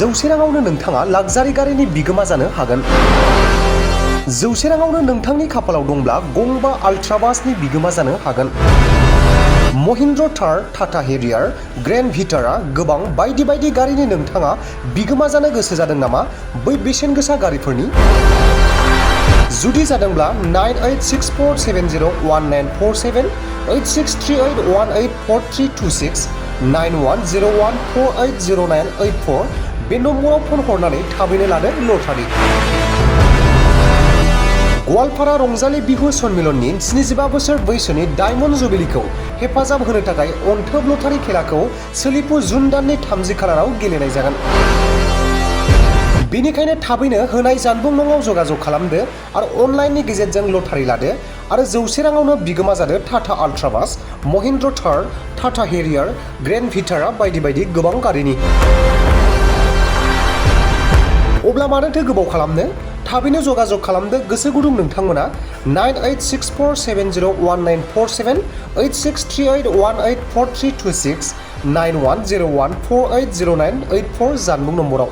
100 राङावनो नोंथाङा लाक्जारि गारिनि बिगोमा जानो हागोन। 100 राङावनो नोंथांनि खाफालाव दंब्ला गंबा आल्ट्रा बासनि बिगोमा जानो हागोन। महिन्द्र थार, टाटा हेरियार, ग्रेन्ड भिटारा गोबां बायदि बायदि गारिनि नोंथाङा बिगोमा जानो गोसो जादों नामा? बै बेसेन गोसा गारिफोरनि जुदि जादोंब्ला 9864701947, 8638184326, 9101480984 बे नम्बराव फन हरनानै थाबैनो लादो लटारि। गवालपारा रंजालि बिहु सन्मिलननि 75 बोसोर बैसोनि डायमन्ड जुबिलिखौ हेफाजाब होनो थाखाय अनथोब लटारि खेलाखौ सोलिफु जुन दाननि 30 खालाराव गेलेनाय जागोन। बेनिखायनो थाबैनो होनाय जानबुं नङाव जगाजग खालामदो आरो अनलाइननि गेजेरजों लटारि लादो आरो 100 राङावनो बिगोमा जादो टाटा आल्ट्रा बास, महिन्द्र थार, टाटा हेरियार, ग्रेन्ड भिटारा बायदि बायदि गोबां गारिनि। अब्ला मानोथो गोबाव खालामनो? थाबैनो जगाजग खालामदो गोसो गुदुं नोंथांमोना 9864701947, 8638184326, 9101480984 जानबुं नम्बराव।